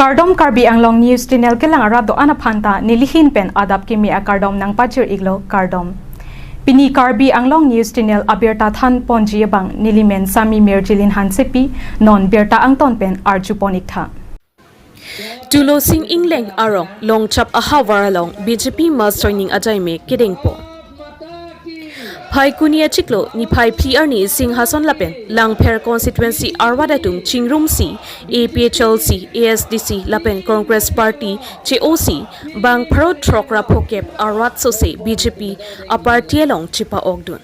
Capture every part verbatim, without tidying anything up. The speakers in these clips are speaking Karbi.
Kardom, Karbi Anglong News Channel kelang arat do-an aphan ta nelihin pen adap kimi akardom nangpajir iklo, kardom. Pini Karbi Anglong News Channel abirta than ponji abang nelimen Sami Mirjilin Hansepi, non birta angton pen arju pon iktha. Tulosing Ingleng arong Longchap ahavar along B J P mass joining ajaime kedengpo. Phaikuni achiklo niphai phli arni Singhason lapen Langpher constituency arwat atum chingrumsi A P H L C, A S D C lapen Congress Party che-osi bang pharo throk ra phokep arwat sose B J P a-party along chepa-okdun.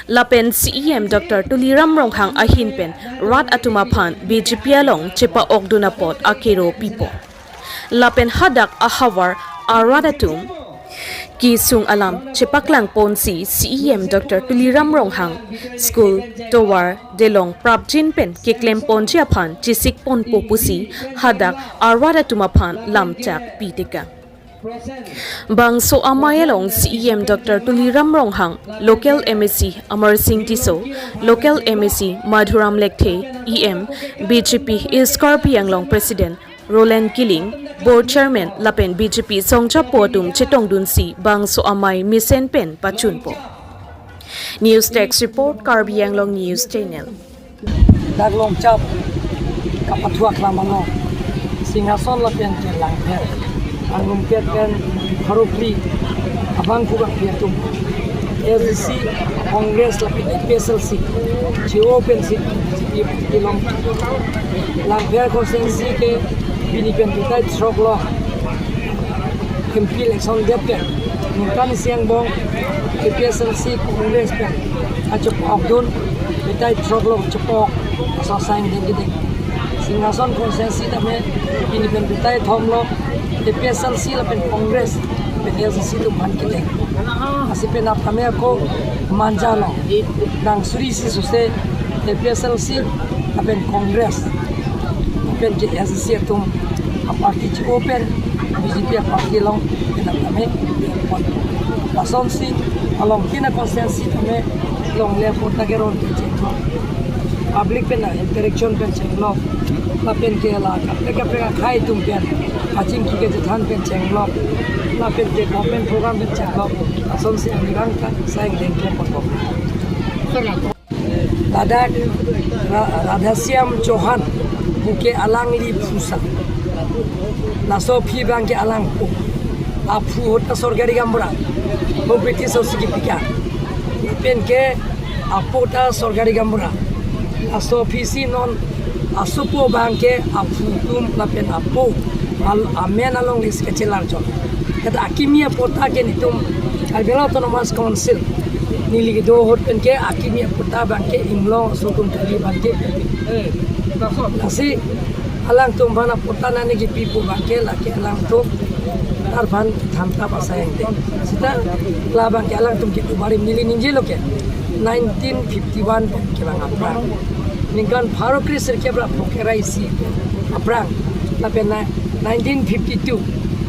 Lapen C E M Doctor Tuliram Ronghang ahin pen rat atum aphan B J P along chepa-okdun apot akero pipo. Lapen hadak ahavar arat atum kesung alam chepaklang ponsi C E M Doctor Tuliram Ronghang school tovar delong prapjin pen keklem ponji aphan chesik ponpo pusi hadak arat atum aphan lamchak pitekang. Bangso amei along C E M Doctor Tuliram Ronghang, local M A C Amarsing Tisso, local M A C Madhuram Lekthe, E M, B J P East Karbi Anglong President Roland Killing, Board Chairman lapen B J P songjapo atum chetongdunsi bangso amei mesen pen pachunpo. News Desk Report, Karbi Anglong News Channel. Dak Longchap kapathu aklam along Singhason lapen ke Langpher angrumpet pen pharo phli abang kubang pi atum A S D C, Congress lapen A P H L C che-o pensi B J P along Langpher constituency ke pini pen bitai throk lo M P election det pen ningkan isi angbong A P H L C Congress pen achepokdun, bitai throk lo chepok, aso asai angdeng kedeng. Singhason constituency tame pini pen bitai thom lo A P H L C lapen Congress pen A S D C atum aphan kedeng. Lasi penap tame ako Manja along nang suri isi sose A P H L C lapen Congress lapen ke A S D C atum a-party che-o pen B J P a-party along penap tame pon. Lasonsi along kina constituency tame longle apatta keron pen chenglo, public pen interaction pen chenglo, lapen ke la kaprek kaprek akhei atum pen kachingki kachethan pen chenglo, lapen ke government program pen chenglo. Lasonsi anirang ta asai angdeng keponpo. Ladak Ra-, Radhashyam Chauhan, pu ke alangli phu sa. Laso aphi abang ke alang po. Aphu ahut ta sorkari gaonbura, ho British aso si kipika. Pen ke apo ta sorkari gaonbura. Laso aphisi non asopo abang ke aphu atum lapen apo al-, amen along list kachelar chot. Kata akimi apatta ke nelitum Karbi Anglong Autonomous Council neli kedo ahut pen ke akimi apatta abang ke Inglong aso atum kali abang ke. Lasi alangtum aphan apatta nangkipi pu abang ke lake alangtum aphan thantap asai angdeng. Seta labang ke alangtum kipu barim neli ningjelo ke nineteen fifty-one pen kevang aphrang, ningkan pharo kre sirkep ra phokep ra isi aphrang, lapen na nineteen fifty-two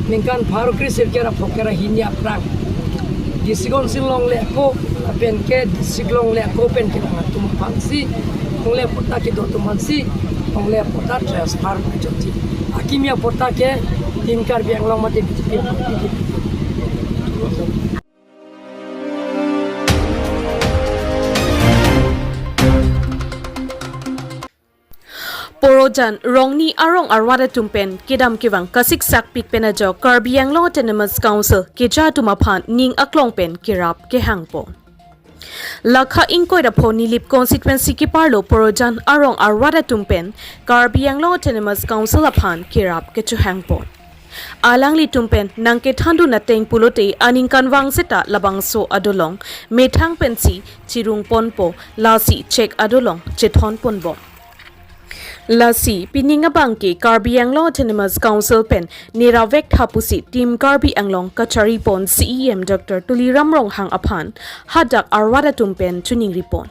ningkan pharo kre sirkep ra phokep ra hini aphrang, District Council longle ako lapen ke District longle ako pen kevang atum aphansi longle apatta kedo atum aphansi longle apatta transfer chotji. Akimi apatta ke Team Karbi Anglong mate B J P. Porojan Rongni arong arwat atum pen kedam kevang kasiksak pik pen ajok Karbi Anglong Autonomous Council keja atum aphan ning aklong pen kerap kehangpo. Lakha ingkoi ra pho Nilip constituency keparlo Porojan arong arwat atum pen Karbi Anglong Autonomous Council aphan kerap kechohangpo. Alanglitum pen nangkethandun ateng pulote aningkanvang seta labangso adolong methang pensi chirung ponpo, lasi chek adolong chethon ponbom. Lasi pining abang ke Karbi Anglong Autonomous Council pen nera vektha pusi Team Karbi Anglong kachari pon C E M Doctor Tuliram Ronghang aphan hadak arwat atum pen choningri pon.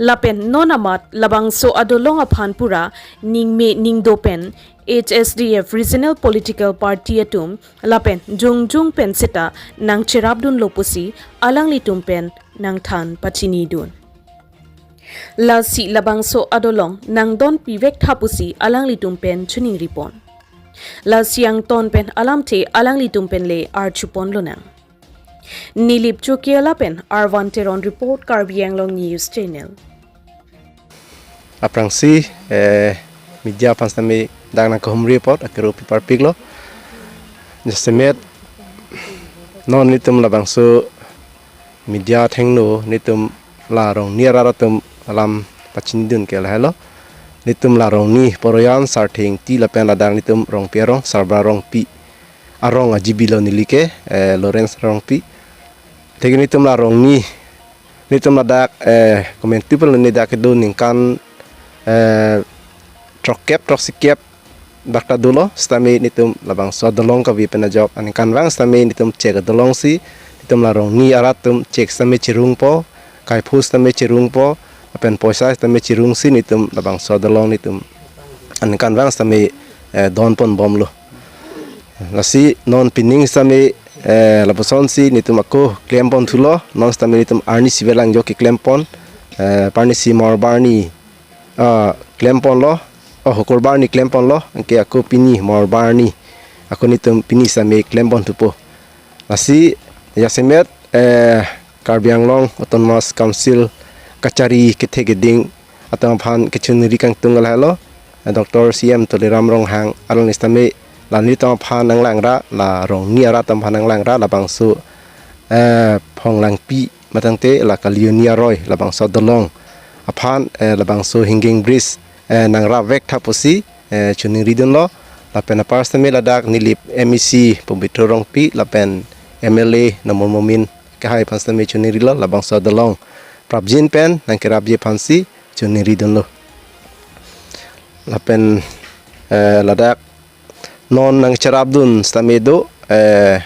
Lapen non amat labangso adolong aphan pura ningme ningdo pen H S D F Regional Political Party atum lapen jongjong pen seta nangcherapdunlo pusi alanglitum pen nangthan pachinidun. Lasi labangso adolong nangdonpi vektha pusi alanglitum pen choningri pon. Lasi angton pen alamthe alanglitum pen le arjupon lonang. Nilip Chokiala pen Arvan Teron report, Karbi Anglong News Channel. Aphrangsi, eh, media aphan sitame dak nangkehumri apot akero pi parpiklo. Jasemet non nelitum labangso media athengno nelitum la Rongni arat atum alam pachinidun ke lahelo. Nelitum la Rongni Poroyan Sarthe Ingti lapen ladak nelitum Rongpi arong, Sarbura Rongpi arong a-G B lo neli ke, eh, Lawrence Rongpi. Atheke nelitum la Rongni, nelitum ladak, eh, komantu pulo, neli dak kedo ningkan, eh, throkkep, throksi kep dak ta dolo, sitame nelitum labangso adolong kave pen ajok aningkanvang sitame nelitum chek adolongsi nelitum la Rongni arat atum chek sitame chirungpo, kaipho sitame chirungpo, lapen poisa sitame chirungsi nelitum labangso adolong nelitum aningkanvang sitame, eh, donponbomlo. Lasi non pining sitame, eh, lapusonsi nelitum ako klemponthulo, non sitame nelitum arnisi velang jo keklempon, eh, parnisi Morbarni, ah, klemponlo, oh, Hokorbarni klemponlo, anke ako pini Morbarni, ako nelitum pini sitame klemponthupo. Lasi jasemet, eh, Karbi Anglong Autonomous Council kachari kethe keding atum aphan kechoningri kangtung lahelo, eh, Doctor C M Tuliram Ronghang alangli sitame la nelitum aphan nanglangra, la Rongni arat atum aphan nanglangra labangso, eh, Phonglangpi matangte la Kalioni aroi labangso adolong aphan, eh, labangso hanging bridge, eh, nangrapvek tha pusi, eh, choningridunlo. Lapen apar sitame ladak Nilip M A C Pobitro Rongpi lapen M L A Numal Momin kehai aphan sitame choningrilo, labangso adolong prapjin pen nangkerapji aphansi choningridunlo. Lapen, eh, ladak non nangcherapdun sitame do, eh,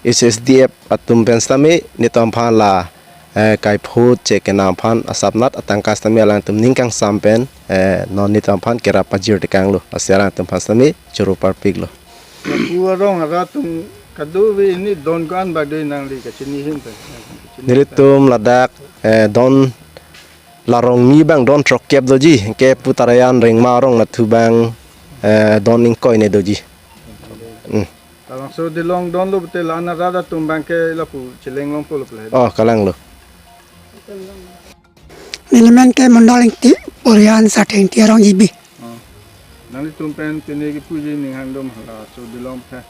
H S D F atum pen sitame nelitum aphan la, eh, kaipho chek kenam aphan asapnat atangka sitame alangtum ning kangsam pen, eh, non nelitum aphan kerap pajir tekanglo. Lasi alangtum aphan sitame choro parpiklo. Lapu arong arat atum kadokave ini don ko-an bak do nangli kachini ahin pen? Nelitum ladak, eh, don la Rongni abang don throkkep doji, ke Putarayan Rengma arong nathu abang, eh, don ingkoi ne doji. Hmm. Labangso adolong donlo pute la-an arat atum abangke lapu chelenglongpo lo pule. Oh, kalanglo. Neli men ke Mondol Ingti, Porian Sarthe Ingti arong G B. Oh. Nanglitum pen pine kipuji ning hangdom hala laso adolong phe?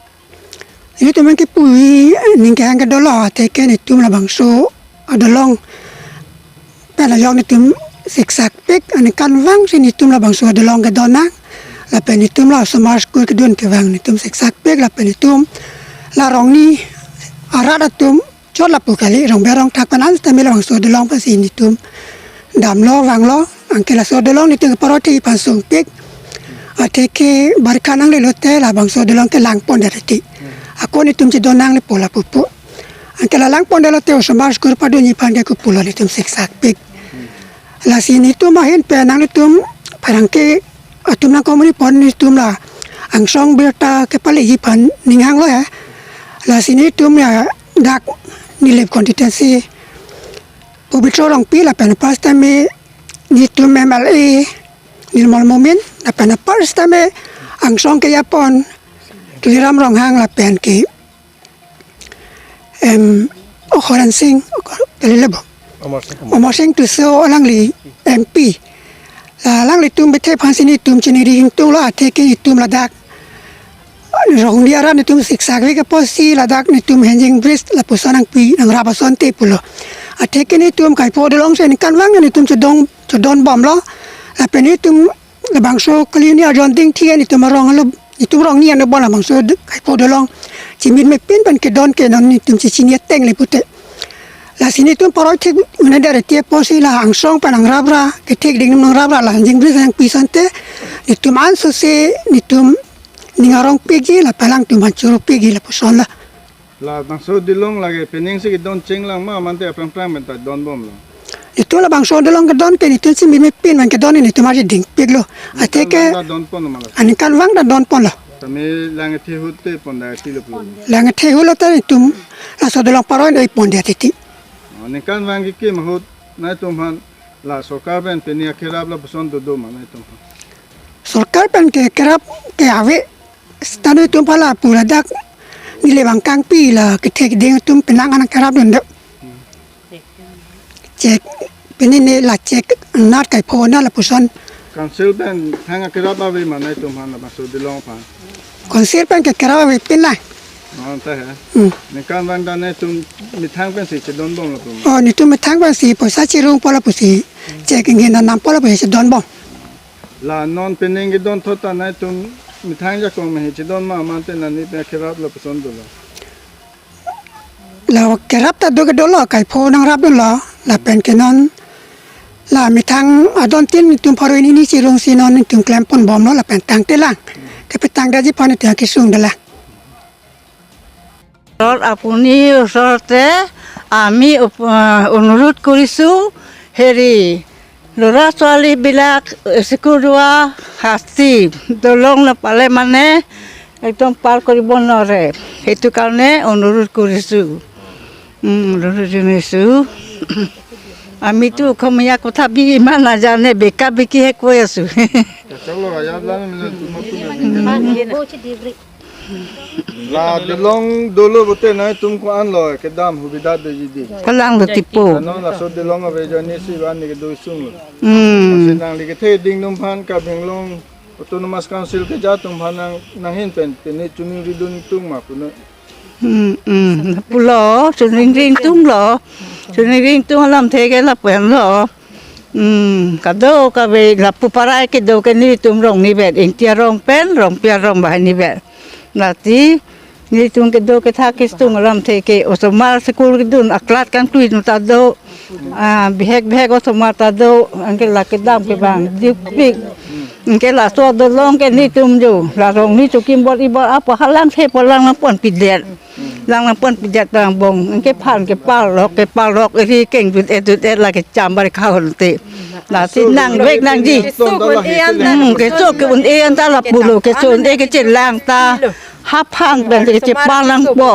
Nelitum men kipuji, eh, ning kehang ke dolo, atheke nelitum labangso adolong pen ajok nelitum siksakpik, aningkanvangsi nelitum labangso adolong kedon nang. Lapen nelitum la osomar school kedun kevang nelitum siksakpik, lapen nelitum la Rongni arat atum chot lapu kali, Rongber Rongthak pen an sitame labangso adolong pensi nelitum damlo vanglo, anke laso adolong nelitum ke paroti pansungpik. Atheke barkha nangle lote labangso adolong ke langpondet titi. Ako nelitum chedon nangle po lapu po. Anke la langpondet lote osomar school padunji aphan ke kopulo nelitum siksakpik. Lasi nelitum ahin pen nanglitum pherangke atum nangkomuniponji atum la angsong birta kepaleji aphan ning hanglo ya. Lasi nelitum ya dak Nilip constituency Pobitro Rongpi lapen apar sitame nelitum M L A Numal Momin lapen apar sitame angsong kejapon Tuliram Ronghang lapen ke em, Horen Sing, kali lebo. Amar Sing. Amar Sing Tisso alangli M P. La alanglitum bethe aphansi nelitum chiningri ingtunglo, atheke nelitum ladak Rongni arat nelitum siksakpik apotsi ladak nelitum hanging bridge lapuson nangpi nangrap asonte pulo. Atheke nelitum kaipho adolong si aningkanvang nelitum chedon, chedonbomlo. Lapen nelitum labangso kali ni ajon ding thi nelitum arong alo, nelitum Rongni anobon labangso d-, kaipho adolong chimitmepin pen kedon ke non nelitum chechini ateng le pute. Lasi nelitum paroi thik mene dare ti apotsi la angsong pen nangrapra, kethek ding nangrapra la hanging bridge nangpi asonte, nelitum ansose nelitum ning arongpikji lapen alangtum aphan choropikji lapuson la. Labangso adolong lake pening si kedon chenglang ma mante aphrang phrang pen ta donbomlo? Nelitum labangso adolong kedon ke nelitum chimitmepin pen kedon nelitum arje dingpiklo. Atheke aningkanvang ta donpon ma la? Aningkanvang ta donponlo. Tame lang ethe ahut te pon da ti lo pulo. Lang ethe ahut lote nelitum laso adolong paroi dei pondet titi. Oh, aningkanvang kekim ahut nangtum aphan la sorkar pen pini akerap lapuson dodo ma nangtum aphan? Sorkar pen ke kerap ke ave, seta netum aphan la pu ladak neli bang kangpi la kethe keding atum penang anang kerap dun do. Chek, pini ne la chek nat kai pho na lapuson. Council pen thang akerap ave ma netum aphan labangso Dilong aphan? Council pen ke kerap ave pin la. Non ta he. Hmm. Ningkan vang ta netum methang pensi chedon bom lapu ma? Oh, netum methang pensi poisa chirung po lapusi. Chek ingin nanam po lapusi chedon bom. La non pening kedon thot ta netum methang ajakong me chedon ma, mate nani pen kerap lapuson dolo? La kerap ta do ke dolo, kai pho nangrap dolo, lapen ke non la methang adon tin netum pharo hini ni chirung si non netum klem pon bom lo, lapen tangte lang. Kepetang daji pon netum kesung dala. ওচৰত, আপুনি ওচৰতে আমি উপ-, আহ, অনুৰোধ কৰিছোঁ, হেৰি, ল'ৰা ছোৱালীবিলাক স্কুল যোৱা শাস্তি, দলং নাপালে মানে একদম পাৰ কৰিব নোৱাৰে। সেইটো কাৰণে অনুৰোধ কৰিছোঁ। উম, অনুৰোধ জনাইছোঁ। আমিতো অসমীয়া কথা বি-, ইমান নাজানে, বেকা বেকিহে কৈ আছোঁ। Kachalok ayat lang, minat tumor tumor. La Dilong dolo pute nangtum ko-an lo kedam hubida doji di. Kalang lo tipo. Ano laso Dilong ave ajoine si van ni kedo isung lo. Hmm. Lasi nangli kethe ding atum aphan Karbi Anglong Autonomous Council keja atum aphan nang, nanghin pen pini choningri dun tung ma puno. Hmm, hmm. Pulo, choningri tung lo. Choningri tung alamthe ke lapu-an lo. Hmm, kadokave lapu parai kedo ke netum rong nivet, Ingti arong pen, Rongpi arong bahai nivet. Lasi, netum kedo kethak kesung alamthe ke, osomar school kedun, aklat kangtui nu ta do, ah, bihek bihek osomar ta do, anke la kedam ke bang, dipik. Anke laso Dilong ke netum jo, la rong ni chokim bor ibor apa halang se polang nangpon pidet. Lang nangpon pidet bang bong, anke phan kepalok, kepalok, ri keng dut et dut et la kecham bar kahon te. Lasi nangvek nangji. Keso ke un-e an ta, hmm, keso ke un-e an ta lapulo, keso un-e kechelang ta. Haphan pen kechepal nangpo.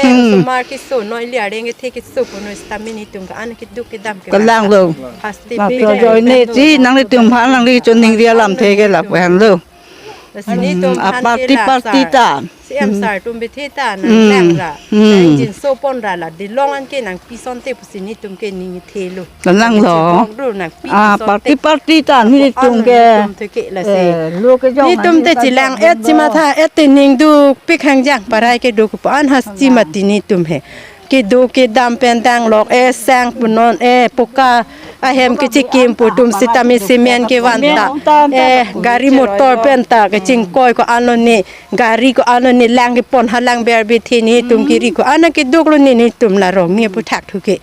Hmm. Osomar keso noi lia reng kethe keso kono stamina netum ka an keduk kedam ke. Kalang lo. Hasti. La pi ajoine si nangtum aphan nangli choningri alamthe ke lapu-an lo. Lasi netum, hmm, aphan a-party ke la party sar. Ta. Si em, hmm, sar atum bithe ta nang, hmm, lang ra. Hmm. Nang jinso pon ra la Dilong anke nangpi asonte pusi netum ke ning ithe lo. Kalang lo. Nang chibong ro nangpi, ah, asonte. Party party ta netum ke. Netum te ke lasi. Eh, lo kejong netum te nangli chelang et chematha et te ning dukpik hangjang parai keduk ko-an hasti mati netum he. Kedo kedam pen danglok, eh, sang punon, eh, poka ahem kechikim pu atum sitame cement kevan ta, eh, gari motor pen ta kechingkoi ko-an lo ne, gari ko-an lo ne, lang kepon halang ber bithe netum kiri ko-an keduk lo ne, netum la rong ni aputhak thu ke.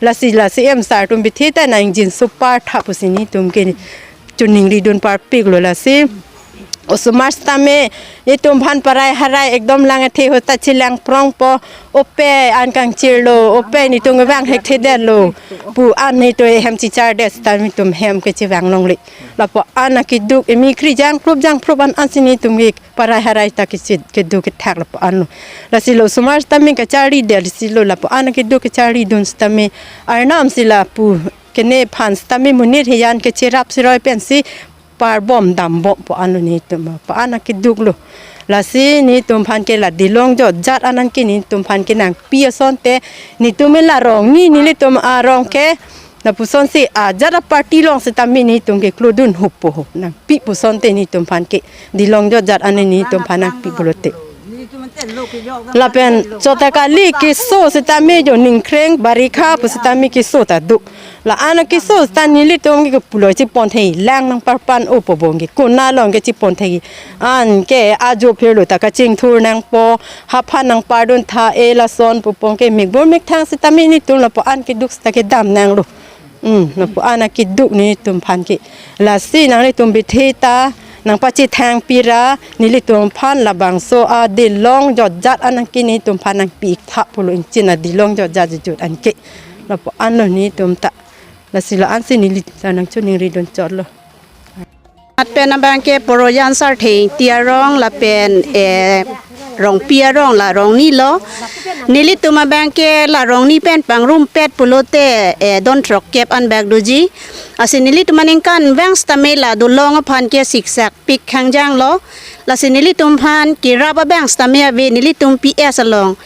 Lasi, lasi em sar atum bithe ta nang jinso par tha pusi netum ke choningri dun parpik lo lasi. Osomar sitame netum aphan parai harai ekdom lang athe ho ta chelang prong po, ope an kangchir lo, ope netum kevang hekthedet lo pu an netum hem chichar det sitame netum hem kechevang longle. Lapu-an akeduk emi kri jangprup jangprup an an si netum ke parai harai ta kechi keduk kethak lapu-an lo. Lasi lo osomar sitame kacharli det si lo lapu-an akeduk kacharli dun sitame arnam si lapu kene aphan sitame monit hejan kecherap cheroi pensi parbom dambom pu-an lo netum, pu-an akeduk lo. Lasi netum aphan ke la Dilong jotjat an anke netum aphan ke nangpi asonte netum la rong ni nelitum arong ke lapuson si ajat a-party along sitame netum ke klodun hupo ho nangpi pu asonte netum aphan ke Dilong jotjat an netum aphan nangpi pulote. Lapen chota kali keso sitame jo ningkreng barikha pu sitame keso ta do. La-an akeso sita nelitum ke pulo chipon thei lang nangparpan o pu bong ke kona along ke chipon thei. Anke ajo phirlo ta kachingthur nangpo, haphan nangpardun tha e lason pu pong ke mikbur mikthang sitame netum lapu-an keduk sita kedam nanglo. Hmm, lapu-an akeduk netum aphan ke. Lasi nanglitum bithe ta nangpachethang pira nelitum aphan labangso a-Dilong jotjat an anke netum aphan nangpi tha pulo ingchin a-Dilong jotjat jujut anke. Lapu-an lo netum ta. Lasi la-an si neli ta nangchoningri dun chot lo. At pen abang ke Porojan Sarthe Ingti arong lapen, eh, Rongpi arong la Rongni lo. Nelitum abang ke la Rongni pen pangrumpet pulote, eh, don throk kep an bak doji. Lasi nelitum aningkan vang sitame la dolong aphan ke siksak pik khangjang lo. Lasi nelitum aphan kerap abang sitame ave nelitum P S along.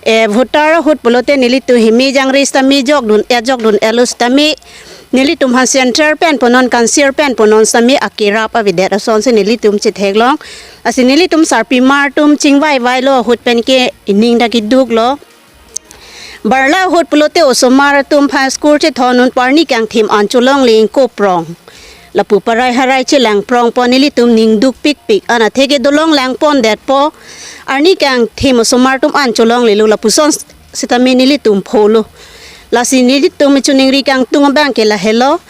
Eh, voter ahut pulote nelitum himi jangre sitame jokdun-et jokdun-et lo sitame. Nelitum aphan center pen punon, council pen punon sitame akerap avedet asonsi nelitum chetheklong. Lasi nelitum sarpimar atum chingvai vai lo ahut pen ke ining ta keduk lo. Barla ahut pulote osomar atum aphan school chethondun pu arni kangthim an cholongle ingkoi prong. Lapu parai harai chelang prong pon nelitum ning duk pikpik an atheke dolong lang pondet po. Arni kangthim osomar atum an cholongle lo lapuson sitame nelitum pholo. Lasi nelitum choningri kangtung abang ke lahelo.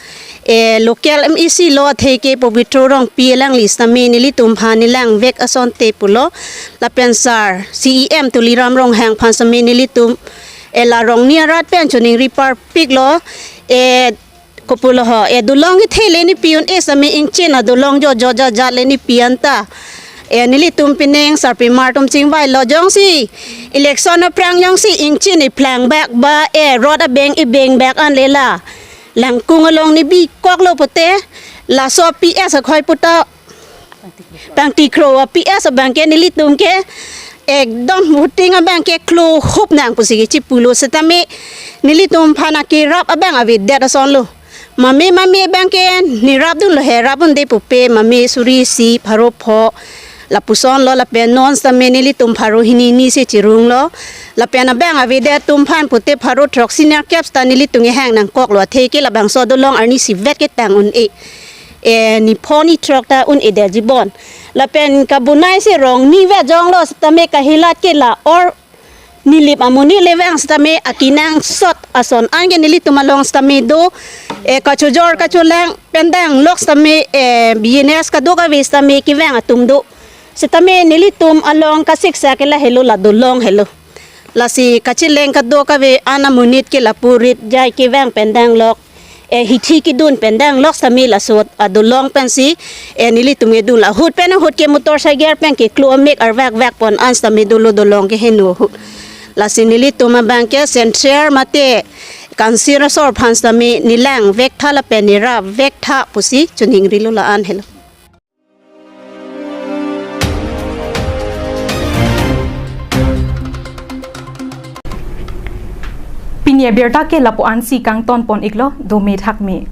Eh, local M A C lo atheke Pobitro Rongpi alangli sitame nelitum aphan nelang vek asonte pulo. Lapen sar C E M Tuliram Ronghang aphan sitame nelitum, eh, la Rongni arat pen choningri parpik lo. Eh, kopulo ho, eh, dolong kethe le nepi un-e sitame ingchin adolong jo jo ja ja le nepi anta. Eh, nelitum pining sarpimar atum chingvai lo jongsi election aphrang jongsi ingchin iplang bak ba, eh, rot abeng ibeng bak an le la Langkung along nebi koklo pote, laso P S akhoi puta pangtikro a P S abang ke nelitum ke ekdom voting abang ke klo hup nang pusi kechipulo sitame nelitum aphan akerap abang avedet ason lo. Mame mame abang ke nerapdunlo he rap un-e pupe mame suri isi pharo pho lapuson lo lapen non sitame nelitum pharo hini ni si chirung lo. Lapen abang avedet atum aphan pute pharo throksi nerkep sita nelitum kehang nangkoklo atheke labangso dolong arni isivet ketang un-e. Eh, ni pho ni throk ta un-edetji bon. Lapen kabonai si Rongni vet jonglo sitame kahilat ke la or Nilip amonit le vang sitame akenangsot ason an ke nelitum along sitame do, eh, kachojor kacholang pen danglok sitame, eh, business kadokave sitame kevang atum do. Sitame nelitum along kasiksa ke lahelo, la dolong helo. Lasi kacheleng kadokave an amonit ke lapu rit jai kevang pen danglok. Eh, hithi kedun pen danglok sitame laso adolong pensi, eh, nelitum kedun la ahut pen ahut ke motorcycle pen keklo amek arvak vak pon an sitame dolo dolong keheno ahut. Lasi nelitum abang ke central mate council asor aphan sitame nelang vektha lapen nerap vektha pusi choningrilo la-an helo. Pini abirta ke lapu-ansi kangton pon iklo, dome thakme.